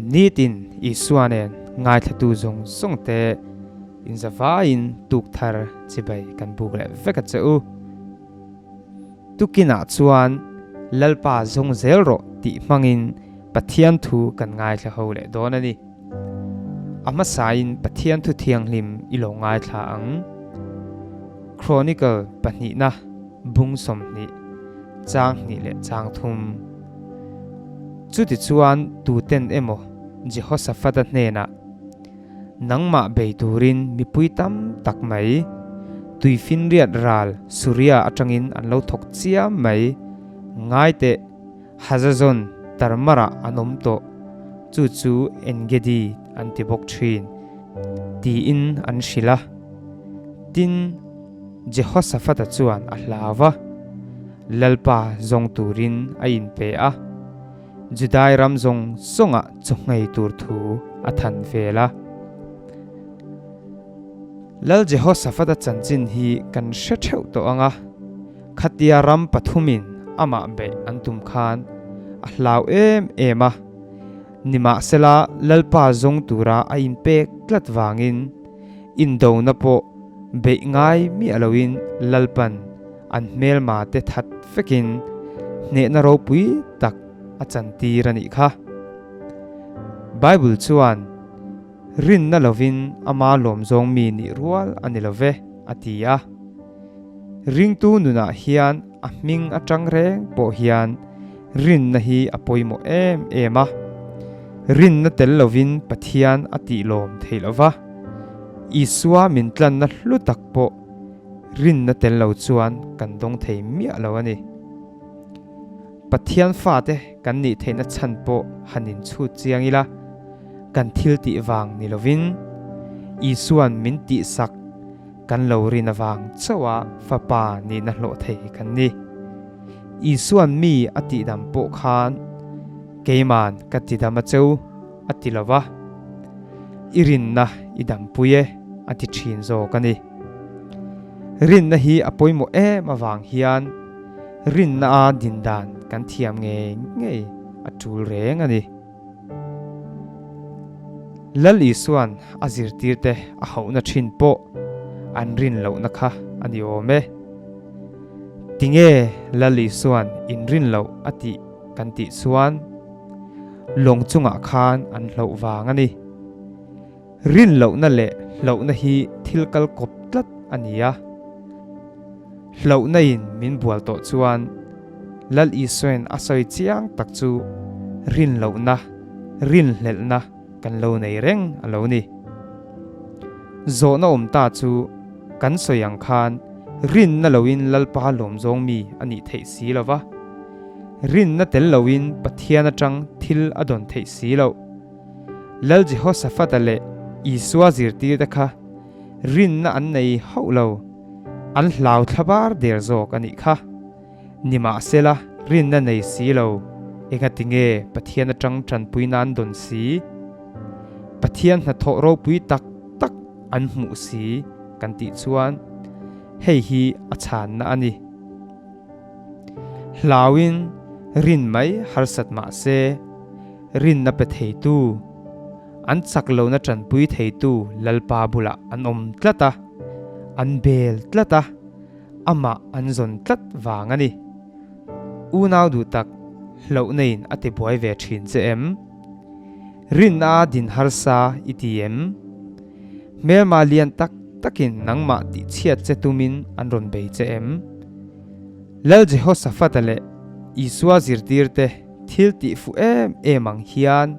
Nitin Isua nen ngaithlatu zawng zawng te inzavaiin tuk thar chibai kan buk leh vek a che u. Tukinah chuan Lalpa zawng zel rawh tih hmangin Pathian thu kan ngaithla ho leh dawn a ni. A hmasain Pathian thu thianghlim i lo ngaithla ang. Chronicle pahnihna bung 20, chang hnih leh chang thum. Chutichuan tuten emaw Jehoshaphat-a hnenah, Nangmah bei turin mipui tam tak mai, tuifinriat ral Suria atangin an lo thawk chiam mai, ngai teh, Hazazon Tarmar-ah an awm tawh, chu chu En-gedi an ti bawk thin, tiin an hrilh a. Tin, Jehoshaphat-a chuan a hlau va, Lalpa zawng turin a inpe a, Judai ram zawng zawngah chawhngei tur thu a than vel a. Lal Jehoshaphat-a chanchin hi kan hre theuh tawh ang a, khatia ram pathumin amah beih an tum khan a hlau em em a, nimahsela Lalpa zawng tura a inpek tlat vangin indona pawh beih ngai miah loin Lalpan an hmelma te that vekin hnehna ropui tak a chantir a nih kha. Bible chuan, Rinna lovin ama lawmzawng mi nih rual a ni lo ve, a ti a. Ringtu nunah hian a hming atang reng pawh hian rinna hi a pawimawh em em a. Rinna tel lovin Pathian a tihlawm theih lo va, Isua min tlanna hlu tak pawh rinna tel lo chuan kan dawng thei miah lo a ni. Pathian fate kan nih theihna chhan pawh han inchhut chiang ila, kan thil tih vang ni lovin Isua'n min tihsak kan lo rin avang chauha fapa nihna hlawh thei kan ni. Isua'n mi a tihdam pawh khan keima'n ka tidam a cheu a ti lo va, I rinna i dampui e a ti thin zawk a ni. Rinna hi a pawimawh em avang hian rinna a din dan kan thiam ngei ngei a tul reng a ni. Lal Isua'n a zirtirte a hauhna thin pawh an rin lohna kha a ni awm e. Tinge Lal Isua'n in rin loh a tih kan tih chuan lawng chungah khan an hloh vang a ni. Rin lohna leh hlohna hi thil kal kawp tlat a ni a. Hlohna in min bual tawh chuan Lal Isuain a sawi chiang tak chu rin lohna, rinhlelhna kan lo nei reng a lo ni. Zawhna awm ta chu kan sawi ang khan rinna loin Lalpa lawmzawng mi a nih theih si lo va, rinna tel loin Pathian atang thil a dawn theih si loh. Lal Jehoshaphat-a leh Isua zirtirte kha rinna an nei hauh lo, an hlau thlabar der zawk a nih kha. Nimahsela, rinna nei si lo, engati nge Pathian atang tanpui nan dawn si? Pathian hnathawh ropui tak tak an hmuh si kan tih chuan hei hi a chhanna a ni. Hlauin rin mai harsat mah se, rinna pe theitu, an chak lohna tanpui theitu Lalpa bulah an awm tlat a, an bel tlat a. Amah an zawn tlat vang a ni. Unau duh tak, hlauhnaiin a ti buai ve thin che em? Rinna a din harsa i ti em? Hmelma lian tak takin nangmah tihchhiat che tumin an rawn bei che em? Lal Jehoshaphat-a leh Isua zirtirte thil tih fuh em em ang hian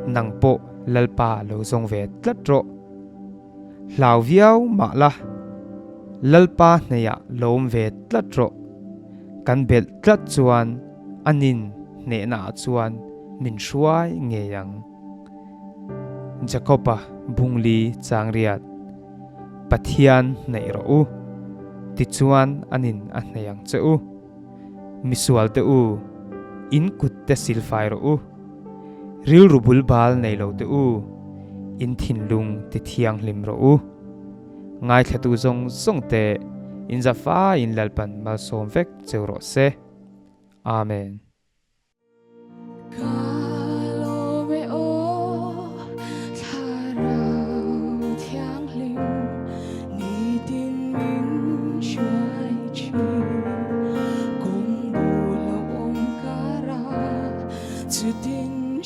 nang pawh Lalpa lo zawng ve tlat rawh. Hlau viau mah la, Lalpa hneiah lawm ve tlat rawh. Kan belh tlat chuan a nin hnehnaah chuan min hruai ngei ang. Jakob-a bungli chang riat, Pathian hneih rawh u, tichuan a nin a hneih ang che u. Misual te u, in kut te silfai rawh u. Rilru bul bal nei lo te u, in thinlung ti thianghlim rawh u. Ngaithlatu zawng zawng te in za faiin Lalpan malsawm vek cheu rawh se. Amen. Ka lawm e aw. Chutin